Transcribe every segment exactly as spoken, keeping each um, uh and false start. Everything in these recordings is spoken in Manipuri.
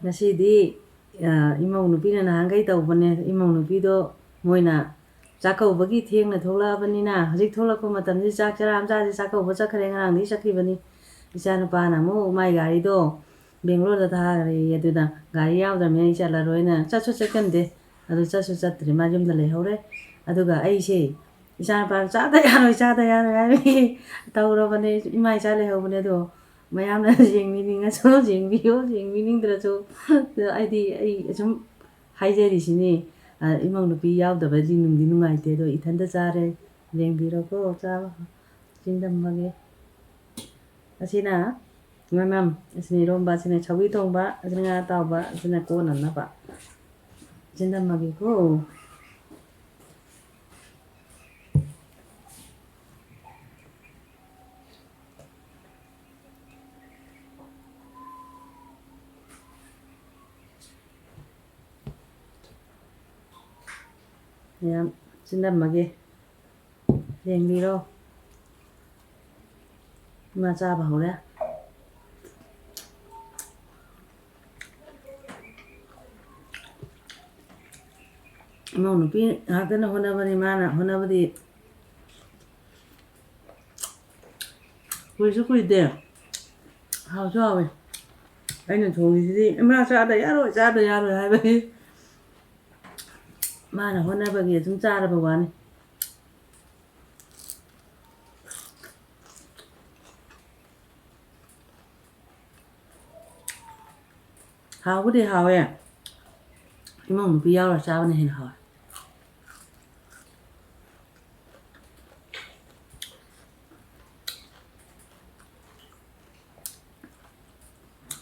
ꯉꯁꯤꯗꯤ, ꯑ, ꯏꯃꯧ ꯅꯨꯄꯤꯅ ꯅꯍꯥꯟꯈꯩ ꯇꯧꯕꯅꯦ꯫ ꯏꯃꯧ ꯅꯨꯄꯤꯗꯣ ꯃꯣꯏꯅ ꯆꯥꯛꯀꯧꯕꯒꯤ ꯊꯦꯡꯅ ꯊꯣꯛꯂꯛꯑꯕꯅꯤꯅ, ꯍꯧꯖꯤꯛ ꯊꯣꯛꯂꯛꯄ ꯃꯇꯝꯁꯤ ꯆꯥꯛ ꯆꯔꯥ ꯑꯃ ꯆꯥꯁꯤ, ꯆꯥꯛꯀꯧꯕ ꯆꯠꯈ꯭ꯔꯦ, ꯉꯔꯥꯡꯗꯤ ꯆꯠꯈꯤꯕꯅꯤ꯫ ꯏꯆꯥꯅꯨꯄꯥꯅ ꯑꯃꯨꯛ ꯃꯥꯏ ꯒꯥꯔꯤꯗꯣ ꯕꯦꯡꯒ꯭ꯂꯣꯔꯗ ꯊꯥꯈ꯭ꯔꯦꯌꯦ, ꯑꯗꯨꯅ ꯒꯥꯔꯤ ꯌꯥꯎꯗ꯭ꯔꯕꯅꯤꯅ ꯑꯩ ꯆꯠꯂꯔꯣꯏꯅ ꯆꯠꯁꯨ ꯆꯠꯀꯟꯗꯦ꯫ ꯑꯗꯨ ꯆꯠꯁꯨ ꯆꯠꯇ꯭ꯔꯦ, ꯃꯥ ꯌꯨꯝꯗ ꯂꯩꯍꯧꯔꯦ꯫ ꯑꯗꯨꯒ ꯑꯩꯁꯦ ꯏꯆꯥꯅꯨꯄꯥꯗꯣ ꯆꯥꯗ ꯌꯥꯔꯣꯏ, ꯆꯥꯗ ꯌꯥꯔꯣꯏ ꯍꯥꯏꯕꯒꯤ ꯇꯧꯔꯕꯅꯦ꯫ ꯏꯃꯥ ꯏꯆꯥ ꯂꯩꯍꯧꯕꯅꯦ꯫ ꯑꯗꯣ ꯃꯌꯥꯝꯅ ꯌꯦꯡꯕꯤꯅꯤꯡꯉꯁꯨ ꯌꯦꯡꯕꯤꯌꯨ, ꯌꯦꯡꯕꯤꯅꯤꯡꯗ꯭ꯔꯁꯨ꯫ ꯑꯗꯣ ꯑꯩꯗꯤ, ꯑꯩ ꯑꯁꯨꯝ ꯍꯥꯏꯖꯔꯤꯁꯤꯅꯤ, ꯑ, ꯏꯃꯧ ꯅꯨꯄꯤ ꯌꯥꯎꯗꯕꯗꯤ ꯅꯨꯡꯗꯤ ꯅꯨꯡꯉꯥꯏꯇꯦ꯫ ꯑꯗꯣ ꯏꯊꯟꯇ ꯆꯥꯔꯦ, ꯌꯦꯡꯕꯤꯔꯣꯀꯣ, ꯆꯥꯕ ꯆꯤꯟꯗꯝꯃꯒꯦ꯫ ꯑꯁꯤꯅ ꯉꯥꯅꯝ, ꯑꯁꯤꯅ ꯏꯔꯣꯝꯕ, ꯑꯁꯤꯅ ꯁꯧꯒ꯭ꯔꯤ ꯊꯣꯡꯕ, ꯑꯁꯤꯅ ꯉꯥ ꯑꯇꯥꯎꯕ, ꯑꯁꯤꯅ ꯀꯣꯟꯅꯅꯕ꯫ ꯆꯤꯟꯗꯝꯃꯒꯦꯀꯣ꯫ ꯃꯌꯥꯝ ꯆꯤꯟꯗꯝꯃꯒꯦ꯫ ꯌꯦꯡꯕꯤꯔꯣ꯫ ꯏꯃꯥ ꯆꯥꯕ ꯍꯧꯔꯦ꯫ ꯏꯃꯧ ꯅꯨꯄꯤ ꯉꯥꯛꯇꯅ ꯍꯣꯠꯅꯕꯅꯤ, ꯃꯥꯅ ꯍꯣꯠꯅꯕꯗꯤ ꯀꯨꯏꯁꯨ ꯀꯨꯏꯗꯦ꯫ ꯍꯥꯎꯁꯨ ꯍꯥꯎꯋꯦ꯫ ꯑꯩꯅ ꯊꯣꯡꯉꯤꯁꯤꯗꯤ ꯏꯃꯥ ꯆꯥꯗ ꯌꯥꯔꯣꯏ, ꯆꯥꯗ ꯌꯥꯔꯣꯏ ꯍꯥꯏꯕꯒꯤ ꯃꯥꯅ ꯍꯣꯠꯅꯕꯒꯤ ꯑꯗꯨꯝ ꯆꯥꯔꯕ ꯋꯥꯅꯤ꯫ ꯍꯥꯎꯕꯨꯗꯤ ꯍꯥꯎꯋꯦ꯫ ꯏꯃꯧ ꯅꯨꯄꯤ ꯌꯥꯎꯔ ꯆꯥꯕꯅ ꯍꯦꯟꯅ ꯍꯥꯎꯋꯦ꯫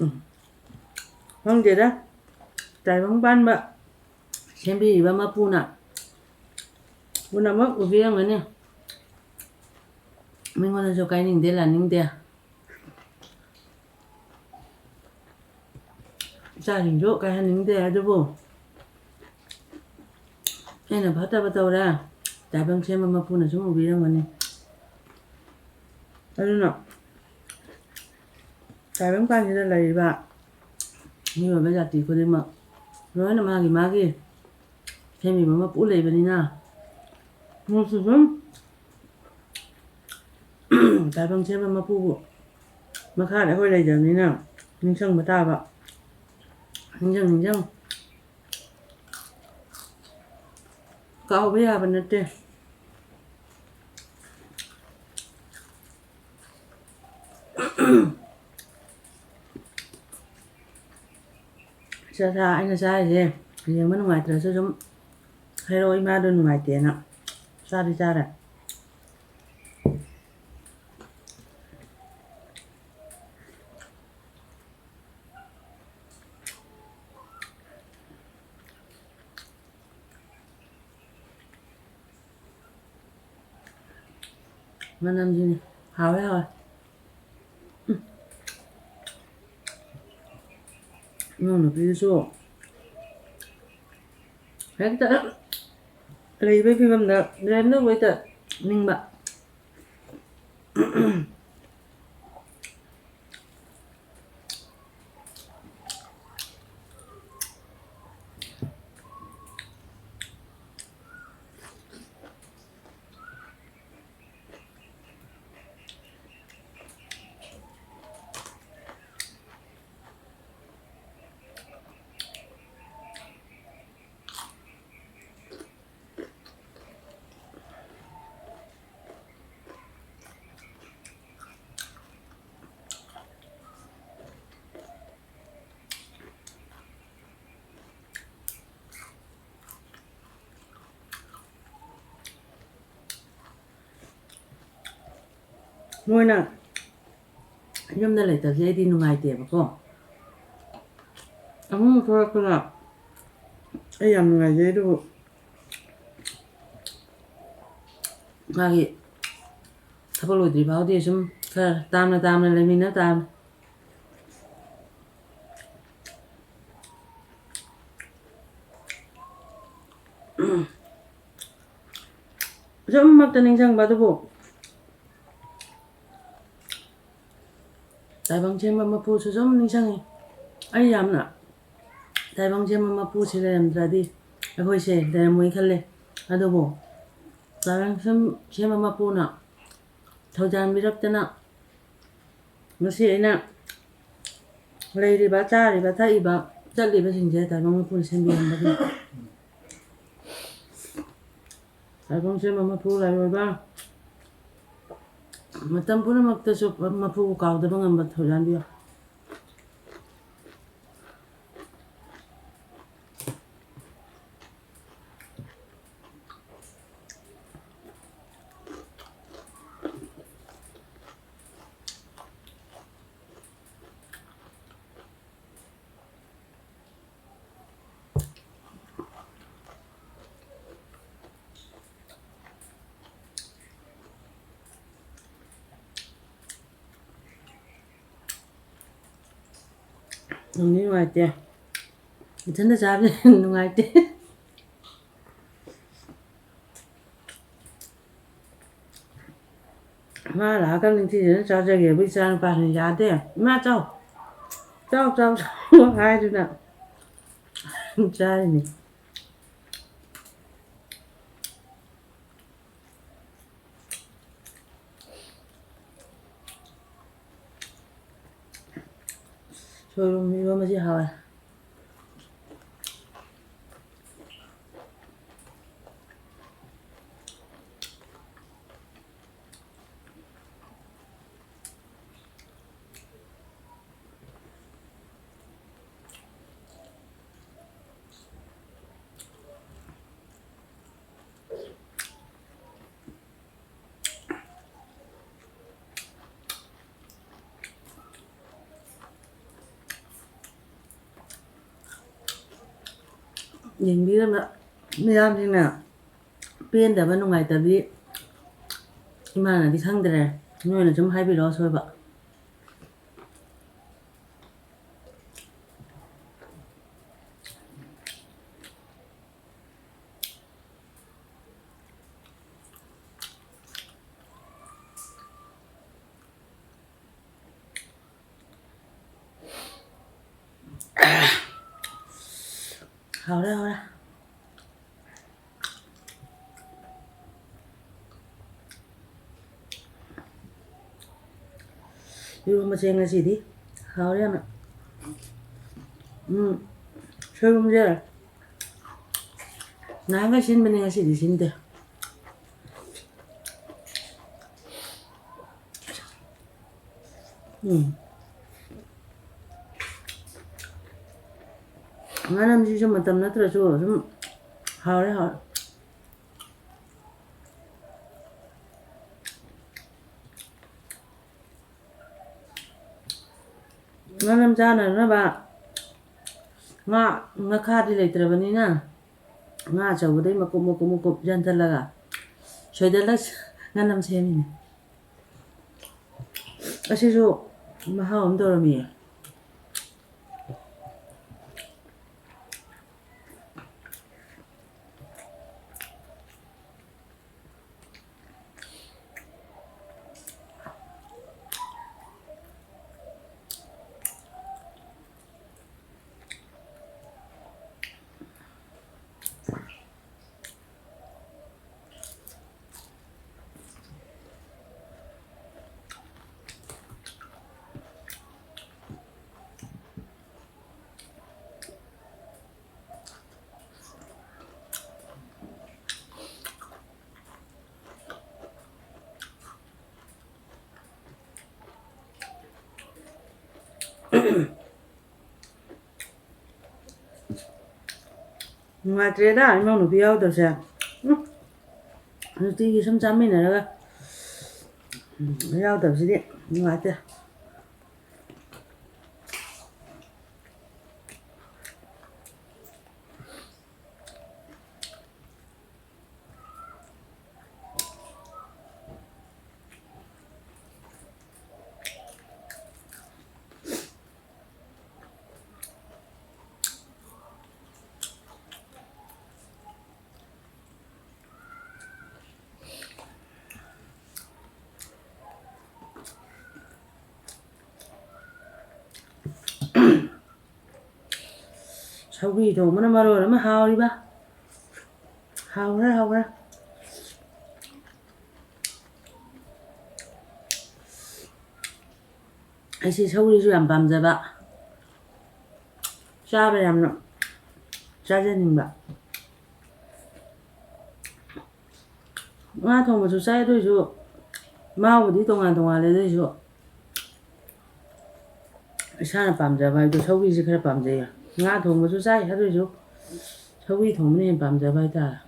ꯎꯝ꯫ ꯈꯪꯗꯦꯗ, ꯇꯥꯏꯕꯪ ꯄꯥꯟꯕ ꯁꯦꯝꯕꯤꯔꯤꯕ ꯃꯄꯨꯅ ꯄꯨꯝꯅꯃꯛ ꯎꯕꯤꯔꯝꯒꯅꯤ꯫ ꯃꯤꯉꯣꯟꯗꯁꯨ ꯀꯥꯏꯅꯤꯡꯗꯦ, ꯂꯥꯅꯤꯡꯗꯦ꯫ ꯏꯆꯥꯁꯤꯡꯁꯨ ꯀꯥꯏꯍꯟꯅꯤꯡꯗꯦ, ꯑꯗꯨꯕꯨ ꯑꯩꯅ ꯐꯠꯇꯕ ꯇꯧꯔꯦ, ꯇꯥꯏꯕꯪ ꯁꯦꯝꯕ ꯃꯄꯨꯅ ꯁꯨꯝ ꯎꯕꯤꯔꯝꯒꯅꯤ꯫ ꯑꯗꯨꯅ ꯇꯥꯏꯕꯪ ꯄꯥꯟꯁꯤꯗ ꯂꯩꯔꯤꯕ ꯃꯤꯑꯣꯏꯕ ꯖꯥꯇꯤ ꯈꯨꯗꯤꯡꯃꯛ ꯂꯣꯏꯅ ꯃꯥꯒꯤ ꯃꯥꯒꯤ ꯁꯦꯝꯕꯤꯕ ꯃꯄꯨ ꯂꯩꯕꯅꯤꯅ, ꯃꯣꯏꯁꯨ ꯑꯗꯨꯝ ꯇꯥꯏꯕꯪ ꯁꯦꯝꯕ ꯃꯄꯨꯕꯨ ꯃꯈꯥꯗ ꯑꯩꯈꯣꯏ ꯂꯩꯖꯕꯅꯤꯅ ꯅꯤꯡꯁꯤꯡꯕ ꯇꯥꯕ꯫ ꯅꯤꯡꯁꯤꯡ ꯅꯤꯡꯁꯤꯡ ꯀꯥꯎꯕ ꯌꯥꯕ ꯅꯠꯇꯦ꯫ ꯆꯥꯛ ꯆꯥ ꯑꯩꯅ ꯆꯥꯔꯤꯁꯦ ꯌꯦꯡꯕ ꯅꯨꯡꯉꯥꯏꯇ꯭ꯔꯁꯨ ꯁꯨꯝ ꯍꯥꯏꯔꯛꯑꯣ, ꯏꯃꯥꯗꯣ ꯅꯨꯡꯉꯥꯏꯇꯦꯅ꯫ ꯆꯥꯗꯤ ꯆꯥꯔꯦ꯫ ꯃꯅꯝꯁꯤꯅꯤ꯫ ꯍꯥꯎꯋꯦ, ꯍꯥꯎꯋꯦ꯫ ꯎꯝ꯫ ꯏꯅꯥꯎꯅꯨꯄꯤꯗꯨꯁꯨ ꯍꯦꯛꯇ ꯂꯩꯕꯒꯤ ꯐꯤꯕꯝꯗ ꯂꯩꯔꯝꯗꯧꯕ ꯍꯦꯛꯇ ꯅꯤꯡꯕ꯫ ꯃꯣꯏꯅ ꯌꯨꯝꯗ ꯂꯩꯇꯕꯁꯦ ꯑꯩꯗꯤ ꯅꯨꯡꯉꯥꯏꯇꯦꯕꯀꯣ꯫ ꯑꯃꯨꯛ ꯊꯣꯛꯂꯛꯄꯗ ꯑꯩ ꯌꯥꯝ ꯅꯨꯡꯉꯥꯏꯖꯩ, ꯑꯗꯨꯕꯨ ꯃꯥꯒꯤ ꯊꯕꯛ ꯂꯣꯏꯗ꯭ꯔꯤ ꯐꯥꯎꯗꯤ ꯁꯨꯝ ꯈꯔ ꯇꯥꯝꯅ ꯇꯥꯝꯅ ꯂꯩꯃꯤꯟꯅ ꯇꯥꯕꯅꯤ꯫ ꯑꯁꯨꯝꯃꯛꯇ ꯅꯤꯡꯁꯤꯡꯕ ꯑꯗꯨꯕꯨ ꯇꯥꯏꯕꯪ ꯁꯦꯝꯕ ꯃꯄꯨꯁꯨ ꯁꯨꯝ ꯅꯤꯡꯁꯤꯡꯉꯤ꯫ ꯑꯩ ꯌꯥꯝꯅ ꯇꯥꯏꯕꯪ ꯁꯦꯝꯕ ꯃꯄꯨꯁꯦ ꯂꯩꯔꯝꯗ꯭ꯔꯗꯤ ꯑꯩꯈꯣꯏꯁꯦ ꯂꯩꯔꯝꯃꯣꯏ ꯈꯜꯂꯦ꯫ ꯑꯗꯨꯕꯨ ꯇꯥꯏꯕꯪ ꯁꯦꯝ-, ꯁꯦꯝꯕ ꯃꯄꯨꯅ ꯊꯧꯖꯥꯟꯕꯤꯔꯛꯇꯅ ꯉꯁꯤ ꯑꯩꯅ ꯂꯩꯔꯤꯕ, ꯆꯥꯔꯤꯕ, ꯊꯛꯏꯕ, ꯆꯠꯂꯤꯕꯁꯤꯡꯁꯦ ꯇꯥꯏꯕꯪ ꯃꯄꯨꯅ ꯁꯦꯝꯕꯤꯔꯝꯕꯒꯤ꯫ ꯇꯥꯏꯕꯪ ꯁꯦꯝꯕ ꯃꯄꯨ ꯂꯥꯏꯔꯣꯏꯕ ꯃꯇꯝ ꯄꯨꯝꯅꯃꯛꯇꯁꯨ ꯃꯄꯨ ꯀꯥꯎꯗꯕ ꯉꯝꯕ ꯊꯧꯖꯥꯟꯕꯤꯌꯨ꯫ ꯅꯨꯡꯗꯤ ꯅꯨꯡꯉꯥꯏꯇꯦ꯫ ꯏꯊꯟꯗ ꯆꯥꯕꯁꯦ ꯅꯨꯡꯉꯥꯏꯇꯦ꯫ ꯃꯥ ꯂꯥꯛꯑꯒ ꯅꯤꯡꯊꯤꯖꯅ ꯆꯥꯖꯒꯦꯕꯨ ꯏꯆꯥ ꯅꯨꯄꯥꯁꯤꯅ ꯌꯥꯗꯦ꯫ "ꯏꯃꯥ ꯆꯥꯎ, ꯆꯥꯎ, ꯆꯥꯎ, ꯆꯥꯎ" ꯍꯥꯏꯗꯨꯅ ꯆꯥꯔꯤꯅꯤ꯫ ꯁꯣꯏꯕꯨꯝ ꯏꯔꯣꯟꯕꯁꯤ ꯍꯥꯎꯋꯦ꯫ ꯌꯦꯡꯕꯤꯔꯕ ꯃꯌꯥꯝꯁꯤꯡꯅ ꯄꯦꯟꯗꯕ ꯅꯨꯡꯉꯥꯏꯇꯕꯗꯤ ꯏꯃꯥꯅꯗꯤ ꯈꯪꯗ꯭ꯔꯦ, ꯅꯣꯏꯅ ꯁꯨꯝ ꯍꯥꯏꯕꯤꯔꯛꯑꯣ ꯑꯁꯣꯏꯕ꯫ ꯍꯥꯎꯔꯦ, ꯍꯥꯎꯔꯦ꯫ ꯏꯔꯣꯝꯕ ꯆꯦꯡ ꯉꯁꯤꯗꯤ ꯍꯥꯎꯔꯦ ꯌꯥꯝꯅ꯫ ꯎꯝ, ꯁꯣꯏꯕꯨꯝꯁꯦ ꯅꯍꯥꯟꯈꯩ ꯁꯤꯟꯕꯅꯦ, ꯉꯁꯤꯗꯤ ꯁꯤꯟꯗꯦ꯫ ꯎꯝ꯫ ꯉꯥꯅꯝꯁꯤꯁꯨ ꯃꯇꯝ ꯅꯠꯇ꯭ꯔꯁꯨ ꯑꯗꯨꯝ ꯍꯥꯎꯔꯦ, ꯍꯥꯎꯔꯦ꯫ ꯉꯥꯅꯝ ꯆꯥꯅꯅꯕ ꯉꯥ, ꯉꯥꯈꯥꯗꯤ ꯂꯩꯇ꯭ꯔꯕꯅꯤꯅ, ꯉꯥ ꯑꯆꯧꯕꯗꯩ ꯃꯀꯨꯞ ꯃꯀꯨꯞ ꯃꯀꯨꯞ ꯌꯥꯟꯊꯠꯂꯒ ꯁꯣꯏꯗꯠꯂ ꯉꯥꯅꯝ ꯁꯦꯝꯃꯤꯅꯦ꯫ ꯑꯁꯤꯁꯨ ꯃꯍꯥꯎ ꯑꯃ ꯇꯧꯔꯝꯃꯤꯌꯦ꯫ ꯅꯨꯡꯉꯥꯏꯇ꯭ꯔꯦꯗ ꯏꯅꯥꯎꯅꯨꯄꯤ ꯌꯥꯎꯗꯕꯁꯦ꯫ ꯎꯝ꯫ ꯅꯨꯡꯇꯤꯒꯤ ꯁꯨꯝ ꯆꯥꯃꯤꯟꯅꯔꯒ, ꯎꯝ, ꯌꯥꯎꯗꯕꯁꯤꯗꯤ ꯅꯨꯡꯉꯥꯏꯇꯦ꯫ ꯁꯧꯒ꯭ꯔꯤ ꯊꯣꯡꯕꯅ ꯃꯔꯣꯜ ꯑꯃ ꯍꯥꯎꯔꯤꯕ꯫ ꯍꯥꯎꯈ꯭ꯔꯦ, ꯍꯥꯎꯈ꯭ꯔꯦ꯫ ꯑꯩꯁꯦ ꯁꯧꯒ꯭ꯔꯤꯁꯨ ꯌꯥꯝ ꯄꯥꯝꯖꯕ, ꯆꯥꯕ ꯌꯥꯝꯅ ꯆꯥꯖꯅꯤꯡꯕ꯫ ꯉꯥ ꯊꯣꯡꯕꯁꯨ ꯆꯥꯏ, ꯑꯗꯨ ꯑꯣꯏꯁꯨ ꯃꯍꯥꯎꯕꯨꯗꯤ ꯇꯣꯉꯥꯟ ꯇꯣꯉꯥꯜꯂꯦ꯫ ꯑꯗꯨ ꯑꯣꯏꯁꯨ ꯏꯁꯥꯅ ꯄꯥꯝꯖꯕ ꯍꯥꯏꯕꯗꯣ ꯁꯧꯒ꯭ꯔꯤꯁꯦ ꯈꯔ ꯄꯥꯝꯖꯩ꯫ ꯉꯥ ꯊꯣꯡꯕꯁꯨ ꯆꯥꯏ, ꯑꯗꯨ ꯑꯣꯏꯁꯨ ꯁꯧꯒ꯭ꯔꯤ ꯊꯣꯡꯕꯅ ꯍꯦꯟꯅ ꯄꯥꯝꯖꯕ ꯍꯥꯏꯇꯥꯔꯦ꯫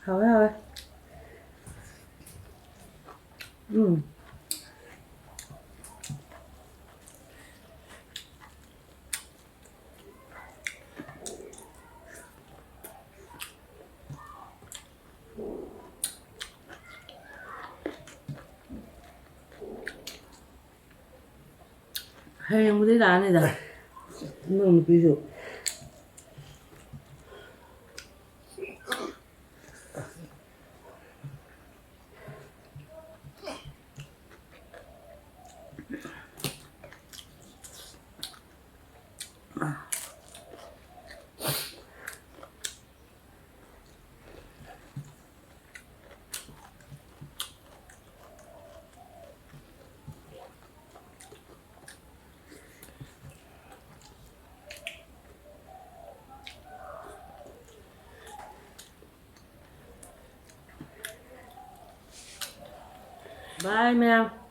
ꯍꯥꯎꯋꯦ, ꯍꯥꯎꯋꯦ꯫ ꯎꯝ꯫ ꯍꯌꯦꯡꯕꯨꯗꯤ ꯂꯥꯛꯑꯅꯤꯗ, ꯏꯅꯥꯎ ꯅꯨꯄꯤꯁꯨ꯫ Bye, ꯃꯌꯥꯝ꯫